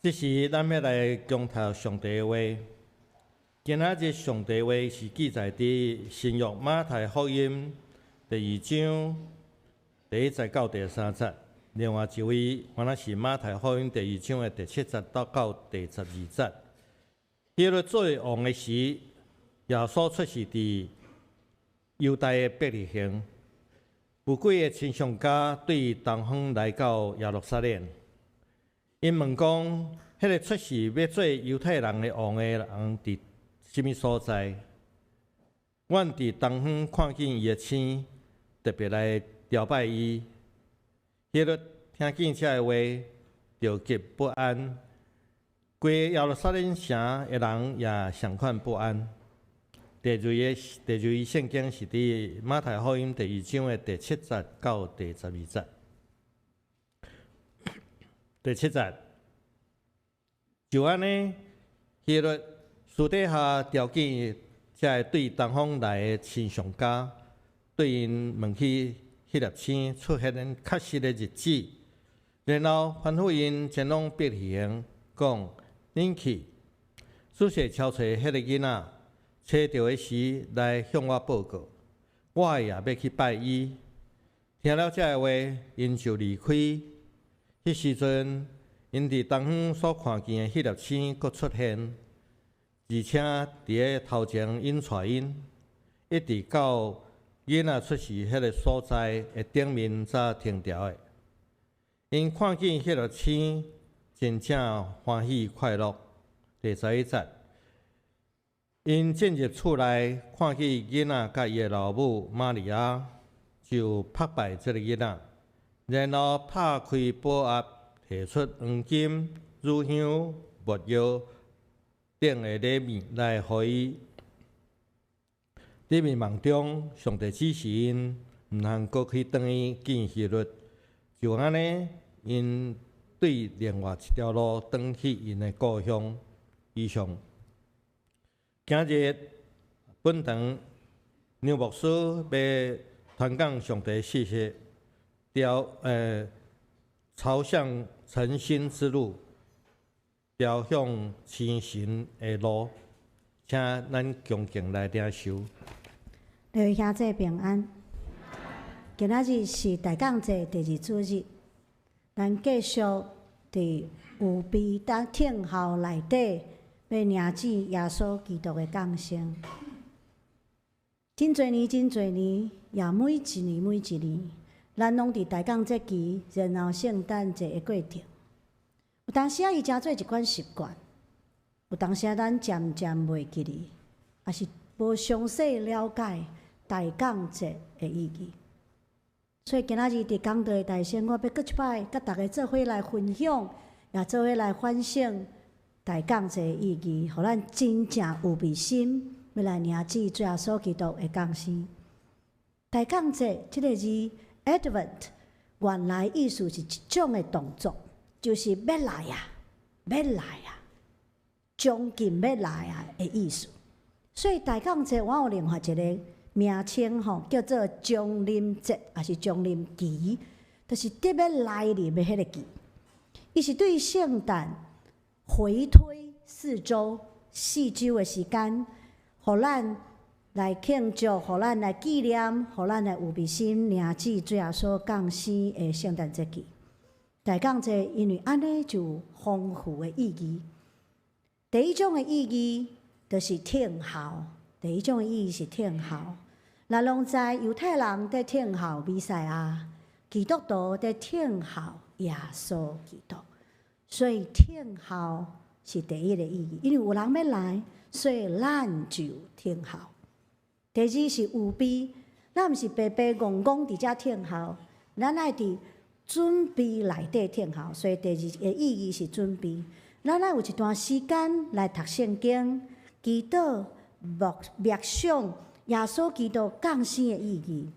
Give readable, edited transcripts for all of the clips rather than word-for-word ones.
這時，咱欲來恭讀上帝的話。今仔日上帝話是記載佇新約馬太福音第二章第一節到第三節。另外一位，原來是馬太福音第二章的第七節到第十二節。希律做王的時，耶穌出世佇猶大的伯利恆。有幾个星象家對東方來到耶路撒冷。𪜶問講：彼个出世欲做猶太人的王的人，佇啥物所在？阮佇東方看見伊的星，特別來朝拜伊。希律聽見這个話，就極不安。規个耶路撒冷城的人也相款不安。第二個第二節聖經是佇馬太福音第二章的第七節到第十二節。第七節，就按呢，希律私底下召見這个對東方來的星象家，對𪜶問起彼粒星出現確實的日子，然後吩咐𪜶前往伯利恆，講：恁去，仔細搜揣彼个囡仔，揣著的時來向我報告，我也欲去拜伊。聽了這个話，𪜶就離開。彼時陣，𪜶佇東方所看見的彼粒星閣出現，而且佇咧頭前引帶𪜶，一直到囡仔出世彼个所在的頂面才停牢的。𪜶看見彼粒星，真正歡喜快樂。第十一節，𪜶進入厝內，看見囡仔佮伊的老母瑪利亞，就拍拜這个囡仔。然後拍開寶盒，提出黃金、乳香、沒藥等的禮物來予伊。佇迷夢中，上帝指示𪜶，毋通閣去轉去見希律。就按呢，𪜶對另外一條路轉去𪜶的故鄉。以上。今日本堂梁牧師欲傳講上帝信息。朝向晨星之路，朝向星辰的路，請咱恭敬來領受。各位兄弟平安。今仔日是大降節第二主日，咱繼續佇預備等等候內底，欲迎接耶穌基督的降生。真濟年，真濟年，也每一年，每一年，咱攏佇大降節期，然後聖誕節的過程，有當時仔伊成做一款習慣，有當時仔咱漸漸袂記得，抑是無詳細了解大降節的意義。所以今仔日佇講道的台上，我欲閣一擺佮大家做伙來分享，也做伙來反省大降節的意義，予咱真正預備心，欲來迎接主耶穌基督的降生。大降節這个字，Advent 原來意思是一種的動作，就是欲來啊，欲來啊，將近欲來啊的意思。所以大降節我有另外一個名稱吼，叫做將臨節，抑是將臨期，就是佇欲來臨的彼个期。伊是對聖誕回推四週，四週的時間，予咱來慶祝，予咱來紀念，予咱來預備心迎接主耶穌降生的聖誕節期。大降節因為按呢就有豐富的意義。第一種的意義就是等候，第一種的意義是等候。咱攏知猶太人佇等候彌賽亞，基督徒佇等候耶穌基督，所以等候是第一个意義。因為有人欲來，所以咱就等候。第二是預備，咱毋是白白戇戇佇遮等候，咱愛佇準備內底等候。所以第二个意義是準備。咱愛有一段時間來讀聖經、祈禱、默想耶穌基督降生的意義。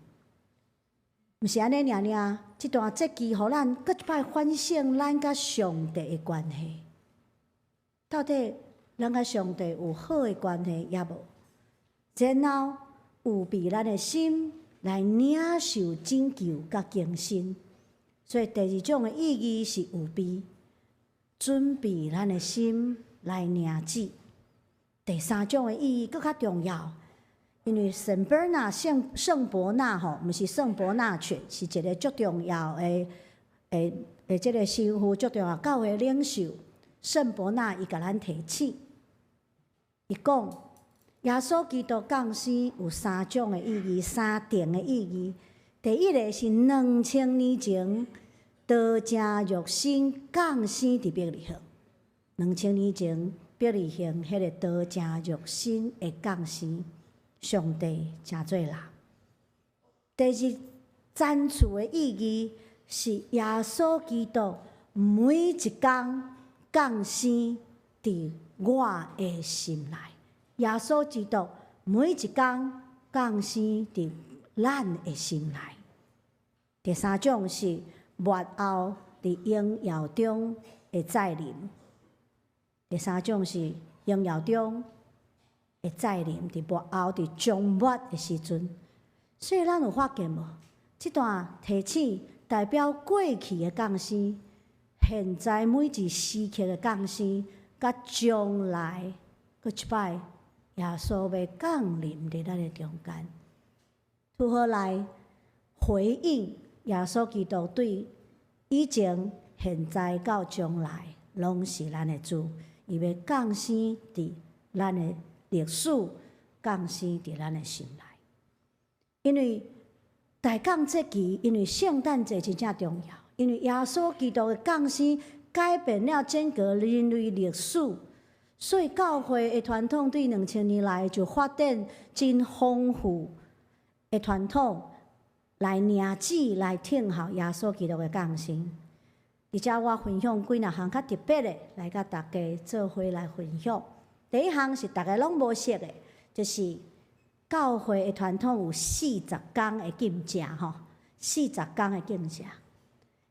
毋是按呢爾爾，這段節期予咱閣一擺反省咱佮上帝的關係。到底咱佮上帝有好的關係抑無？然後預備咱的心來領受拯救佮更新。所以第二種的意義是預備。準備咱的心來領旨。第三種的意義閣較重要，因為聖伯納聖聖伯納吼，毋是聖伯納犬，是一個足重要的的的這個神父，足重要教會領袖。聖伯納伊共咱提醒，伊講耶穌基督降生有三種的意義，三重的意義。第一个是2000年前，道成肉身降生佇伯利恆。兩千年前，伯利恆彼个道成肉身的降生，上帝成做人。第二層次的意義是耶穌基督每一工降生佇我的心內。耶穌基督每一工降生佇咱的心內。第三種是末後佇榮耀中的再臨。第三種是榮耀中的再臨，佇末後佇終末的時陣。所以咱有發現無？這段提醒代表過去的降生，現在每一時刻的降生，佮將來閣一擺耶穌欲降臨佇咱的中間，如何來回應耶穌基督對以前、現在到將來，攏是咱的主，伊欲降生佇咱的歷史，降生佇咱的心內。因為大降節期，因為聖誕節真正重要，因為耶穌基督的降生改變了整個人類歷史，所以教會的傳統對2000年來就發展真豐富的傳統來領旨來聽候耶穌基督的降生。佇遮我分享幾若項較特別的，來佮大家做伙來分享。第一項是逐家攏無熟的，就是教會的傳統有四十工的禁食吼，四十工的禁食。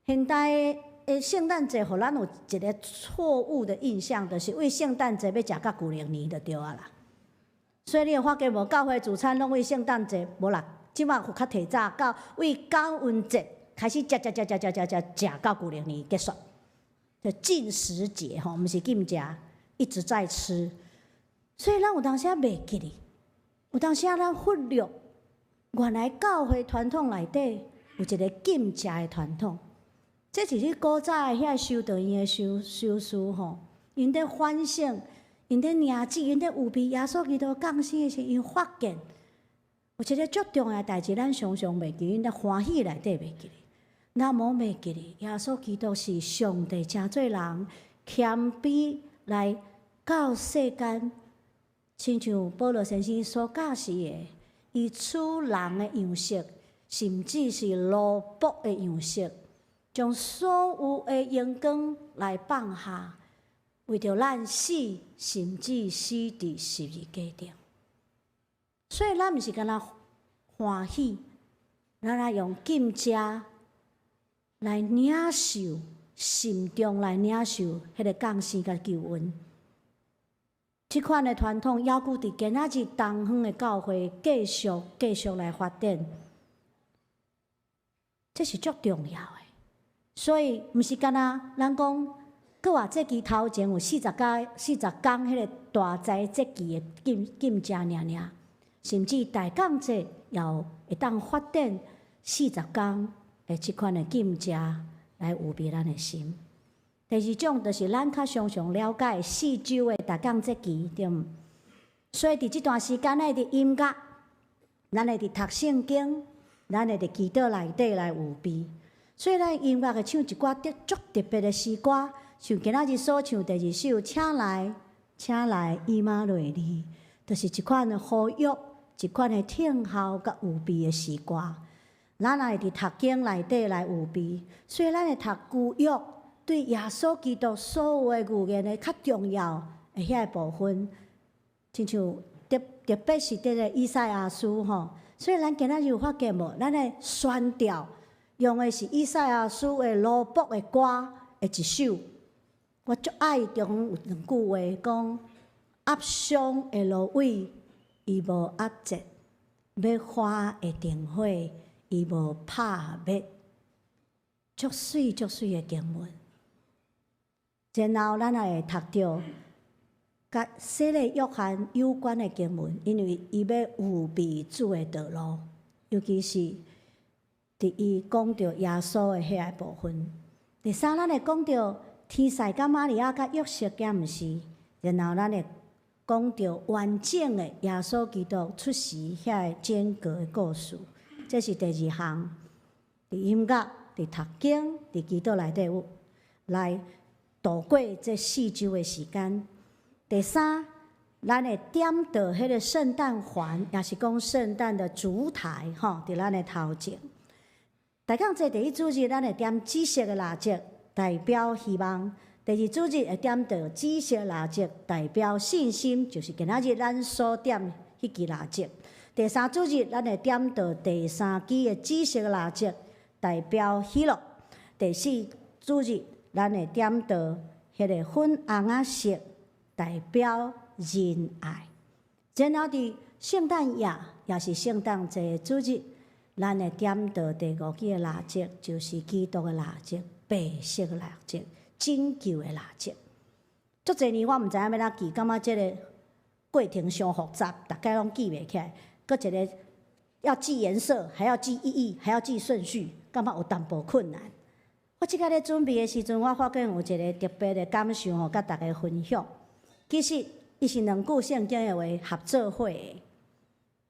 現代的聖誕節，予咱有一個錯誤的印象，就是為聖誕節欲食到舊曆年就對啊啦。所以你有發覺無？教會聚餐攏為聖誕節無啦，這馬有較提早到為感恩節開始食食食食食食食食到舊曆年結束，就禁食節吼，毋是禁食，一直在吃。所以咱有當時仔袂記得，有當時仔咱忽略，原來教會傳統內底有一個禁食的傳統。這是咧古早的遐修道院的修修士吼，𪜶佇反省，𪜶佇領旨，𪜶佇預備耶穌基督降生的時，𪜶發現有一個足重要的代誌，咱常常袂記，𪜶佇歡喜內底袂記得。咱無袂記得，耶穌基督是上帝成做人，謙卑來到世間，親像保羅先生所教示的，伊取人的樣式，甚至是奴僕的樣式，將所有的榮光來放下，為著咱死，甚至死佇十字架頂。所以咱毋是干焦歡喜，咱來用禁食來領受，心中來領受彼个降生佮救恩。這款的傳統，猶閣佇今仔日東方的教會繼續繼續來發展，這是足重要的。所以，毋是干焦咱講，閣活節期頭前有四十工、四十工彼个大齋節期的禁禁食爾爾，甚至大降節也有會當發展四十工的這款的禁食來預備咱的心。第二種就是咱較常常了解4周的大降節期，對毋？所以佇這段時間內佇音樂，咱會佇讀聖經，咱會佇祈禱內底來預備。所以咱音樂會唱一寡特足特別的詩歌，像今仔日所唱第二首《請來，請來，以馬內利》，就是一款的呼籲，一款的聽候佮預備的詩歌。咱也會佇讀經內底來預備，所以咱會讀舊約，對耶穌基督所有的預言的較重要的遐個部分，親像特特別是佇個以賽亞書吼。所以咱今仔日有發現無？咱的宣調用的是以賽亞書的奴僕的歌的一首。我足愛中有兩句話講：壓傷的蘆葦，伊無壓折；欲花的燈火，伊無拍滅。足媠足媠的經文。然後咱也會讀著佮洗禮約翰有關的經文，因為伊欲預備主的道路，尤其是佇伊講著耶穌的彼个部分。第三，咱會講著天使佮瑪利亞佮約瑟敢毋是？然後咱會講著完整的耶穌基督出世遐個整個的故事。這是第二項。佇音樂、佇讀經、佇祈禱內底有來度過這四週的時間。第三，咱會點著彼個聖誕環，也是講聖誕的燭台，吼，佇咱的頭前。大講這第一主日，咱會點紫色的蠟燭，代表希望；第二主日會點著紫色蠟燭，代表信心，就是今仔日咱所點彼支蠟燭。第三主日，咱會點著第三支的紫色蠟燭，代表喜樂。第四主日，咱會點著彼個粉紅仔色，代表仁愛。然後佇聖誕夜，也是聖誕節的主日，咱會點著第五支的蠟燭，就是基督的蠟燭，白色蠟燭，拯救的蠟燭。足濟年我毋知影欲按怎記，感覺這个過程傷複雜，逐擺攏記袂起來。閣一个要記顏色，還要記意義，還要記順序，感覺有淡薄困難。我這擺咧準備的時陣，我發現有一个特別的感受吼，佮大家分享。其實，伊是兩句聖經的話合做伙的。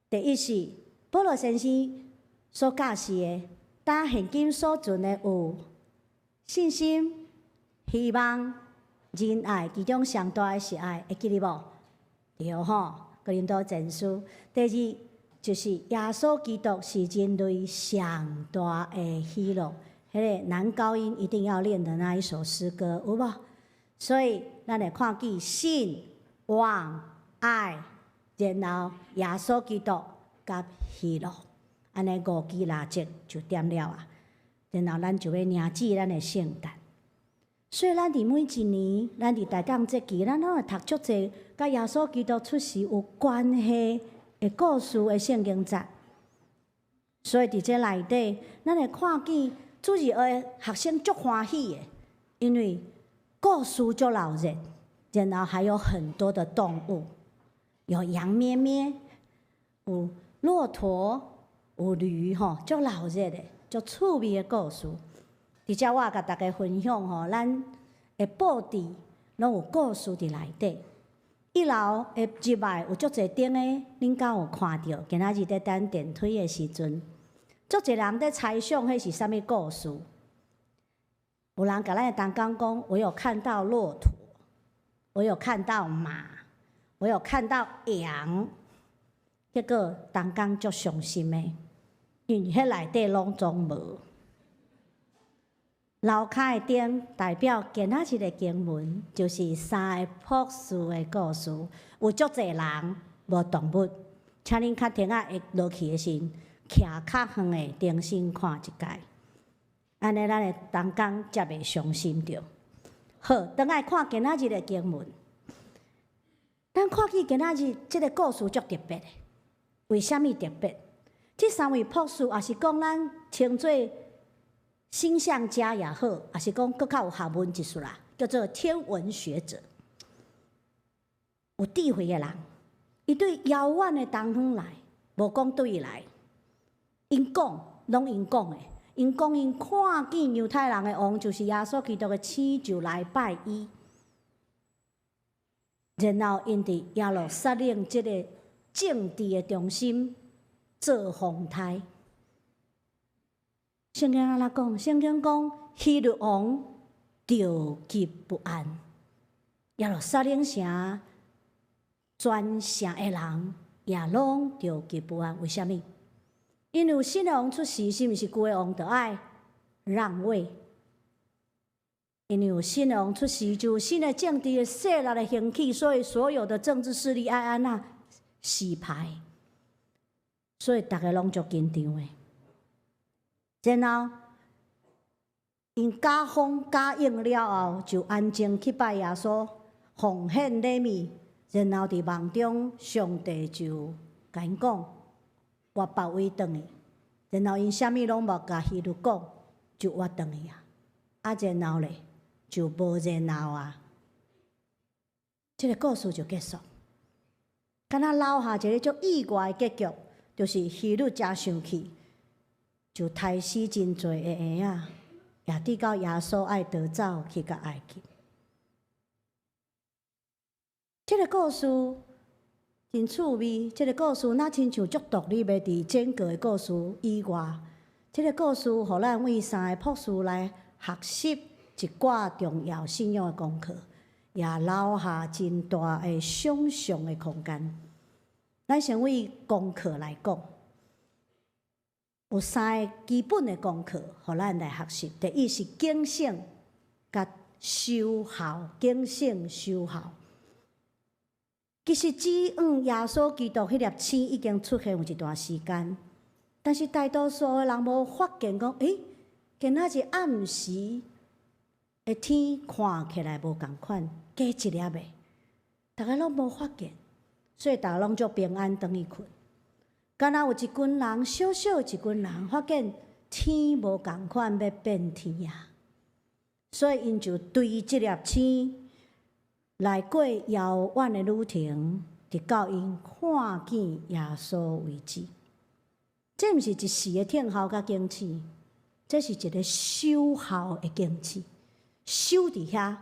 第一是保羅先生所教示的，當現今所存的有信心、希望、仁愛，其中上大的是愛，會記得無？對吼，哥林多前書。第二就是耶穌基督是人類上大的喜樂，彼个男高音一定要練的那一首詩歌，有無？所以咱會看見信、望、愛，然後耶穌基督佮喜樂，按呢五支蠟燭就點了啊。然後咱就欲迎接咱的聖誕。所以咱佇每一年，咱佇大講節期，咱攏會讀足濟佮耶穌基督出世有關係的故事的聖經節。所以佇這內底，咱會看見主日學學生足歡喜的，因為故事足鬧熱，然後還有很多的動物，有羊咩咩，有駱駝，有驢，吼，足鬧熱的，足趣味的故事。佇遮我共大家分享吼，咱的布置攏有故事佇內底。一樓的入來有足濟燈的，恁敢有看著？今仔日佇等電梯的時陣，足濟人佇猜想彼是啥物故事。有人共咱的同工講，我有看到駱駝，我有看到馬，我有看到羊。結果同工足傷心的，因為彼內底攏總無。樓跤的燈代表今仔日的經文，就是三个博士的故事。有足濟人，無動物，請恁較停仔會落去的時陣，徛較遠的重新看一擺。按呢，咱的同工才袂傷心著。好，轉來看今仔日的經文。咱看見今仔日這个故事足特別的，為啥物特別？這三位博士也是講咱稱做星象家也好，也是講閣較有學問一絲啦，叫做天文學者，有智慧的人，伊對遙遠的東方來，無講佗位來，𪜶講攏𪜶講的，𪜶講𪜶看見猶太人的王就是耶穌基督的星就來拜伊，然後𪜶佇耶路撒冷這个政治的中心做風台。聖經按怎講？聖經講希律王著急不安，耶路撒冷城全城的人也攏著急不安。為啥物？因為有新的王出世，是毋是舊的王就愛讓位？因為有新的王出世，就有新的政治的勢力的興起，所以所有的政治勢力愛按怎洗牌，所以逐个攏足緊張的。然後，𪜶加封加應了後，就安靜去拜耶穌，奉獻禮物。然後佇夢中，上帝就共𪜶講：活別位轉去。然後𪜶啥物攏無共希律講，就活轉去啊。啊，然後咧，就無然後啊。這个故事就結束。敢若留下一个足意外的結局，就是希律誠生氣，就刣死真濟的嬰仔，也直到耶穌愛逃走去到埃及。這个故事真趣味，這个故事若親像足獨立的佇整個的故事以外，這个故事予咱為三个僕侍來學習一寡重要信仰的功課，也留下真大的想象的空間。咱先為功課來講，有三个基本的功課，予咱來學習。第一是警醒佮守候，警醒守候。其實，指望耶穌基督彼粒星已經出現有一段時間，但是大多數的人無發現講，欸，今仔日暗時的天看起來無仝款，加一粒的，逐家攏無發現，所以逐家攏足平安轉去睏。敢若有一群人，小小一群人，發現天無仝款欲變天啊，所以𪜶就追這粒星來過遙遠的旅程，直到𪜶看見耶穌為止。這毋是一時的聽候佮警醒，這是一个守候的警醒。守佇遐，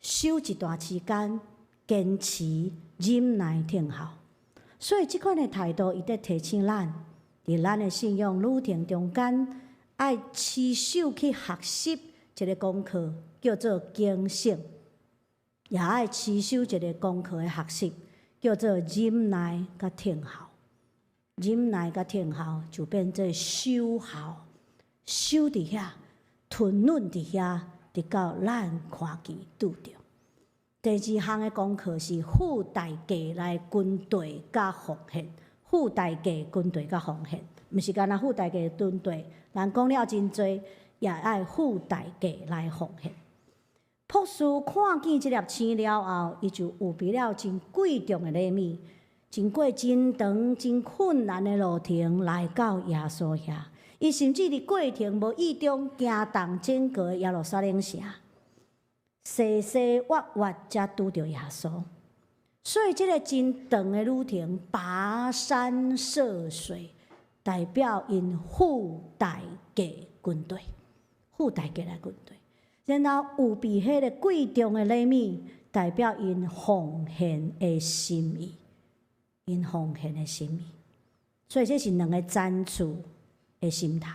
守一段時間，堅持忍耐聽候。所以這款的態度，伊佇提醒咱，佇咱的信仰旅程中間，愛持守去學習一个功課，叫做警醒。也愛持守一个功課的學習，叫做忍耐佮聽候。忍耐佮聽候就變做守候，守佇遐，吞忍佇遐，直到咱看見拄著。第二項的功課是付代價來跟綴佮奉獻，付代價跟綴佮奉獻，毋是干焦付代價跟綴，人講了真濟，也愛付代價來奉獻。僕侍看見這粒星了後，伊就預備了真貴重的禮物，經過真長、真困難的路程來到耶穌遐。伊甚至佇過程無意中驚動整個耶路撒冷城，踅踅挖挖才拄著耶穌。所以這个真長的旅程，跋山涉水，代表𪜶付代價跟綴，付代價來跟綴。然後預備彼个貴重的禮物，代表𪜶奉獻的心意，𪜶奉獻的心意。所以這是兩个層次的心態。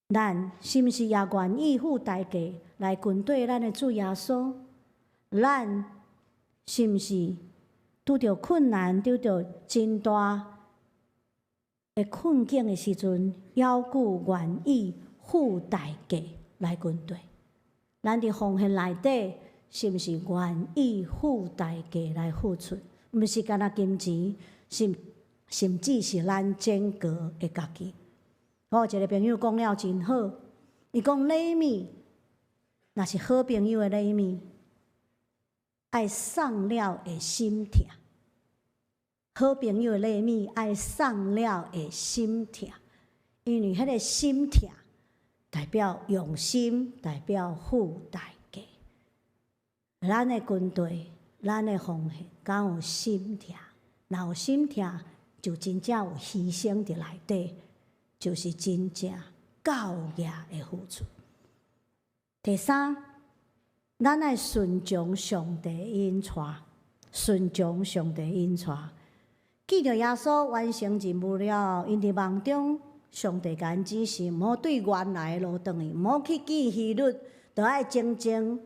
咱是毋是也願意付代價來跟綴咱的主耶穌？咱是毋是拄著困難、拄著真大的困境的時陣，猶閣願意付代價來跟綴？咱佇奉獻內底，是毋是願意付代價來付出？毋是干焦金錢，甚至是咱整個的家己。我有一个朋友講了真好，伊講禮物，若是好朋友的禮物，愛送了會心疼。好朋友的禮物愛送了會心疼，因為彼个心疼代表用心，代表付代價。咱的跟綴，咱的奉獻，敢有心疼？若有心疼，就真正有犧牲佇內底，就是真正夠額的付出。第三，咱愛順從上帝引帶，順從上帝引帶。見著耶穌完成任務了，𪜶佇夢中，上帝共𪜶指示，毋好對原來的路轉去，毋好去見希律，著愛前前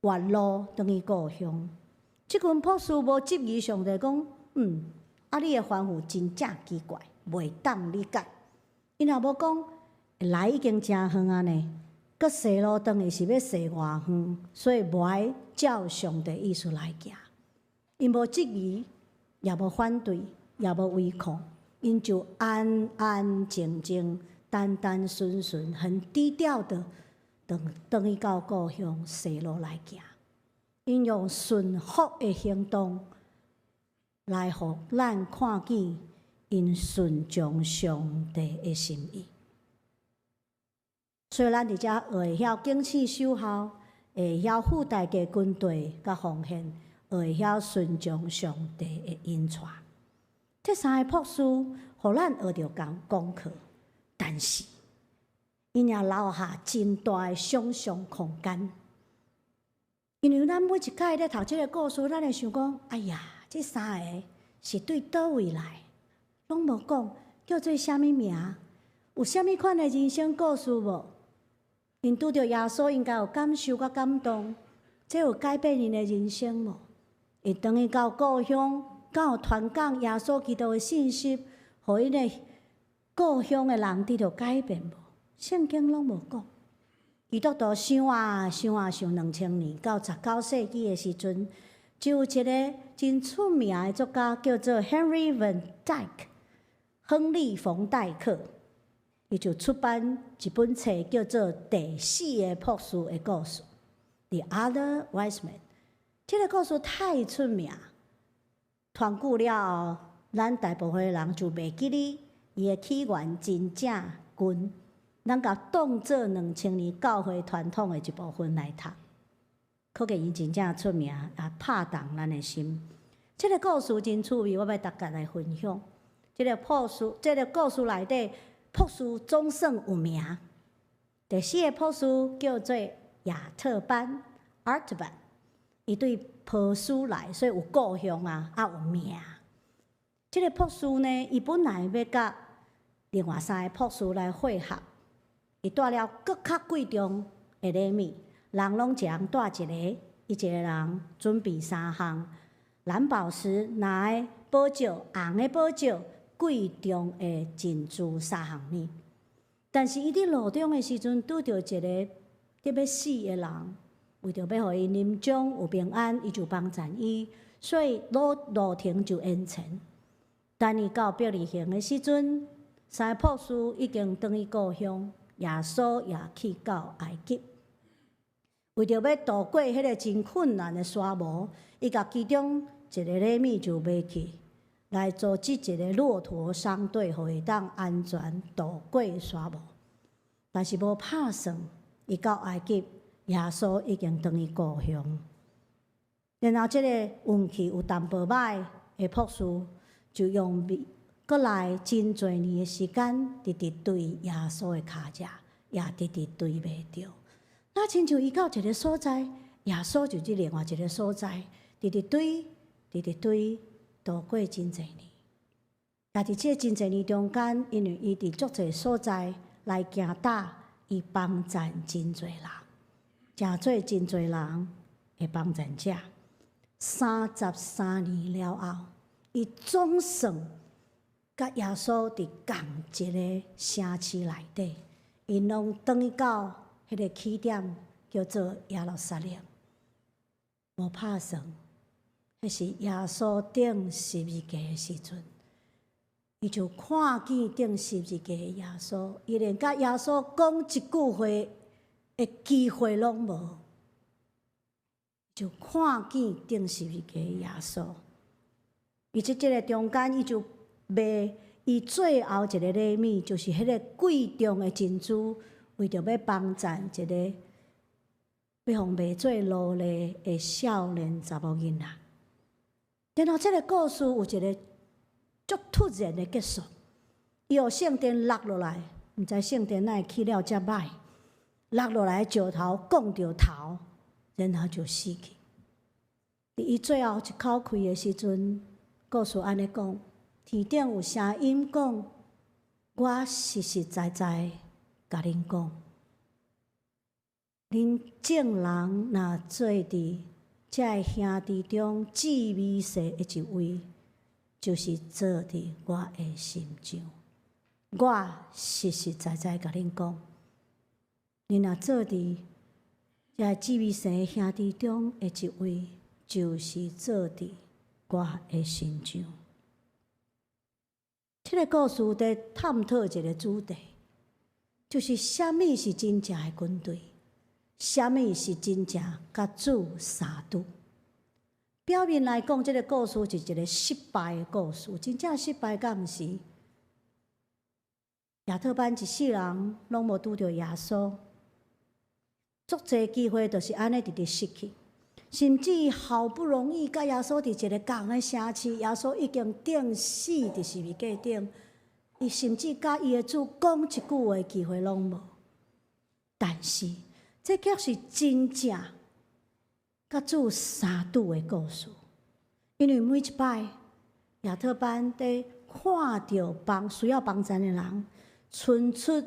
原路轉去故鄉。這群僕侍無質疑上帝講，啊，你的吩咐真正奇怪，袂當理解。𪜶也無講來已經誠遠啊呢，閣踅路轉去是欲踅偌遠，所以無愛照上帝意思來行。𪜶無質疑，也無反對，也無違抗，𪜶就安安靜靜、單單純純、很低調的，轉轉去到故鄉踅路來行。𪜶用順服的行動來予咱看見𪜶順從上帝的心意。所以咱佇遮會曉謹慎守孝，會曉付代價軍隊佮奉獻，會曉順從上帝的引帶。這三个博士，予咱學著講功課，但是𪜶也留下真大的想像空間。因為咱每一擺咧讀這个故事，咱會想講：哎呀，這三个是對佗位來？攏無講叫做啥物名？有啥物款的人生故事無？𪜶拄著耶穌，應該有感受佮感動，這有改變𪜶的人生無？𪜶轉去到故鄉，敢有傳講耶穌基督的信息，予𪜶的故鄉的人得著改變無？聖經攏無講。基督徒想啊想啊想2000年，到19世紀的時陣，就有一个真出名的作家叫做 Henry Van Dyke，亨利·馮戴克，伊就出版一本冊叫做《第四个博士的故事》（The Other Wise Man）。這个故事太出名，傳久了後，咱大部分的人就袂記得伊的起源真正近。咱共當做2000年教會傳統的一部分來讀，可見伊真正出名，也拍動咱的心。這个故事真趣味，我欲逐家來分享。這个博士，這个故事內底，博士總算有名。第四个博士叫做亞特班（Artaban），伊對波斯來，所以有故鄉啊，也有名。這个博士呢，伊本來欲佮另外三个博士來會合。伊帶了閣較貴重的禮物，人攏一人帶一個，伊一個人準備三項：藍寶石、藍的寶石、紅的寶石、貴重的珍珠三項物。但是伊佇路中的時陣，拄著一个得欲死的人，為著欲予伊臨終有平安，伊就幫贊伊，所以路程就延前。等伊到伯利恆的時陣，三个博士已經轉去故鄉。耶穌也去到埃及，為著欲渡過彼个真困難的沙漠，伊共其中一个禮物就賣去，來組織一個駱駝商隊，予伊會當安全渡過沙漠。但是無拍算，伊到埃及，耶穌已經轉去故鄉。然後這个運氣有淡薄䆀的博士，就用閣來真濟年的時間，直直追耶穌的跤跡，也直直追袂著。若親像伊到一个所在，耶穌就佇另外一个所在，直直追，直直追，度過真濟年。也佇這真濟年中間，因為伊佇足濟所在來行踏，伊幫贊真濟人，誠做真濟人的幫贊者。33年了後，伊總算佮耶穌佇仝一个城市內底，𪜶攏轉去到彼个起點，叫做耶路撒冷。無拍算，彼是耶穌釘十字架的時陣，伊就看見釘十字架的耶穌，伊連佮耶穌講一句話的機會攏無，就看見釘十字架的耶穌。伊佇這个中間，伊就賣伊最後一个禮物，就是彼个貴重的珍珠，為著欲幫贊一个欲予賣做奴隸的少年查某囡仔。然後這个故事有一个足突然的結束，伊予聖殿落落來，毋知聖殿哪會起了遮䆀，落落來石頭摃著頭，然後就死去。佇伊最後一口氣的時陣，故事按呢講。天頂有聲音講：我實實在在共恁講，恁眾人若做佇這个兄弟中至微細的一位，就是做佇我的身上。我實實在在共恁講，恁若做佇這个至微細的兄弟中的一位，就是做佇我的身上。這个故事佇探討一个主題，就是啥物是真正的軍隊，啥物是真正佮主相拄。表面來講，這个故事是一个失敗的故事，真正失敗敢毋是？亞特班一世人攏無拄著耶穌，足濟機會就是按呢直直失去，甚至好不容易佮耶穌佇一个仝的城市，耶穌已經釘死佇十字架頂，伊甚至佮伊的主講一句話機會攏無。但是，這卻是真正佮主相拄的故事，因為每一擺亞特班佇看著幫需要幫贊的人，伸出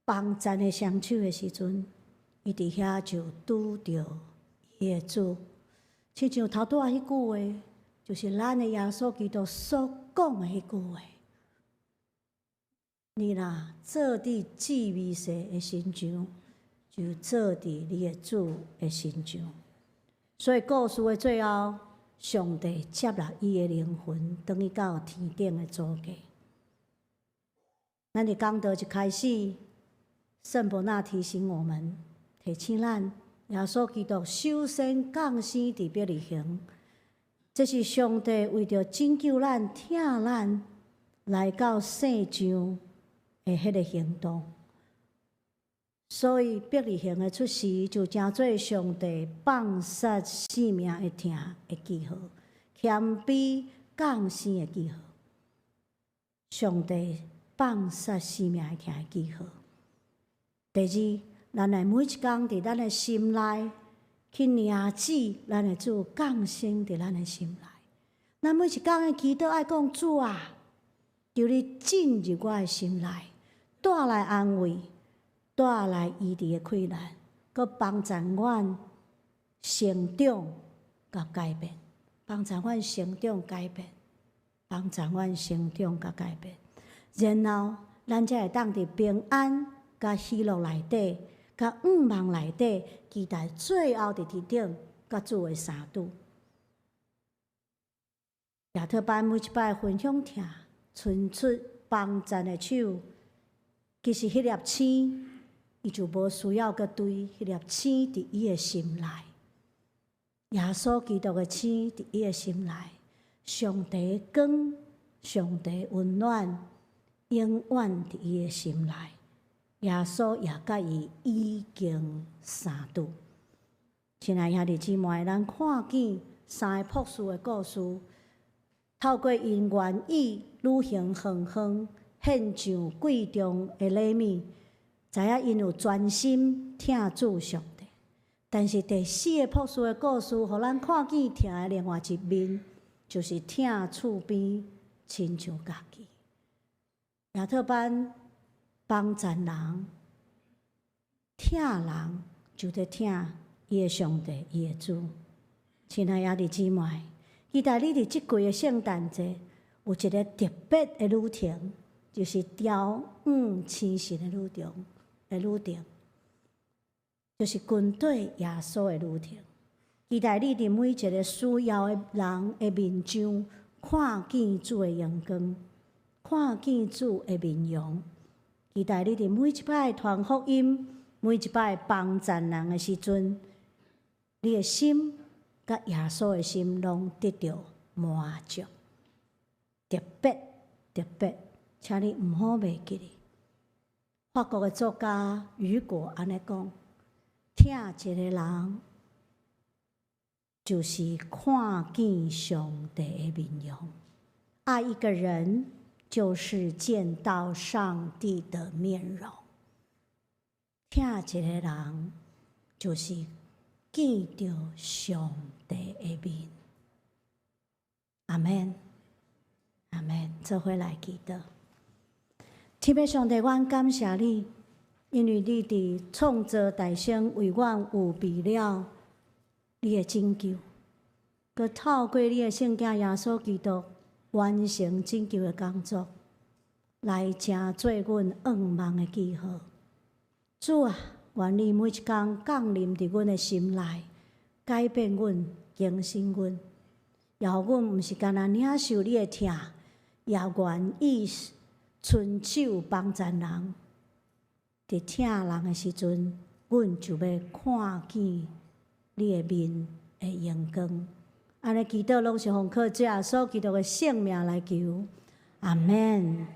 幫贊的雙手的時陣，伊佇遐就拄著伊的主。親像頭拄仔彼句話，就是咱的耶穌基督所講的彼句話。你若做佇至微細的身上，就做佇你的主的身上。所以故事的最後，上帝接納伊的靈魂，轉去到天頂的祖國。咱佇講道一開始，聖伯納提醒我們，提醒咱，耶穌基督首先降生佇伯利恆，這是上帝為著拯救咱、疼咱，來到世上的彼个行動。所以伯利恆的出世就成做上帝放殺性命的疼的記號，謙卑降生的記號。上帝放殺性命的疼的記號。第二，咱來每一工佇咱的心內去領旨，咱的主降生佇咱的心內。咱每一工的祈禱愛講，主啊，求你進入我的心內，帶來安慰，帶來醫治的氣力，閣幫助阮成長佮改變，幫助阮成長改變，幫助阮成長佮改變。然後，咱才會當佇平安佮喜樂內底，佮向望內底，期待最後佇天頂佮主的相拄。亞特班每一擺分享疼，伸出幫贊的手，其實彼粒星，伊就無需要閣對彼粒星佇伊的心內。耶穌基督的星佇伊的心內，上帝光、上帝溫暖，永遠佇伊的心內。耶穌也佮伊已經相拄。親愛兄弟姊妹，咱看見三个博士的故事，透過𪜶願意旅行遠遠，獻上貴重的禮物，知影𪜶有專心疼主上帝。但是第四个博士的故事，予咱看見疼的另外一面，就是疼厝邊親像家己。亞特班幫贊人、疼人，就佇疼伊的上帝、伊的主。親愛兄弟姊妹，期待你佇這季的聖誕節有一个特別的旅程，就是朝向星神的旅程的旅程，就是跟綴耶穌的旅程。期待你佇每一个需要的人的面上，看見主的榮光，看見主的面容。期待你佇每一擺傳福音、每一擺幫贊人的時陣，你的心佮耶穌的心攏得著滿足。特別特別，請你毋好袂記得。法國的作家雨果按呢講：疼一个人，就是看見上帝的面容；愛一個人，就是見到上帝的面容。疼一个人，就是見著上帝的面。阿們，阿們，做伙來祈禱。天父上帝，阮感謝你，因為你佇創造大先為阮預備了你的拯救，閣透過你的聖子耶穌基督完成拯救的工作，來成做阮向望的記號。主啊，願你每一工降臨佇阮的心內，改變阮，更新阮，也予阮毋是干焦領受你的疼，也願意伸手幫贊人。佇疼人的時陣，阮就欲看見你的面的榮光。按呢祈禱攏是奉靠主耶穌基督的聖名來求，阿們。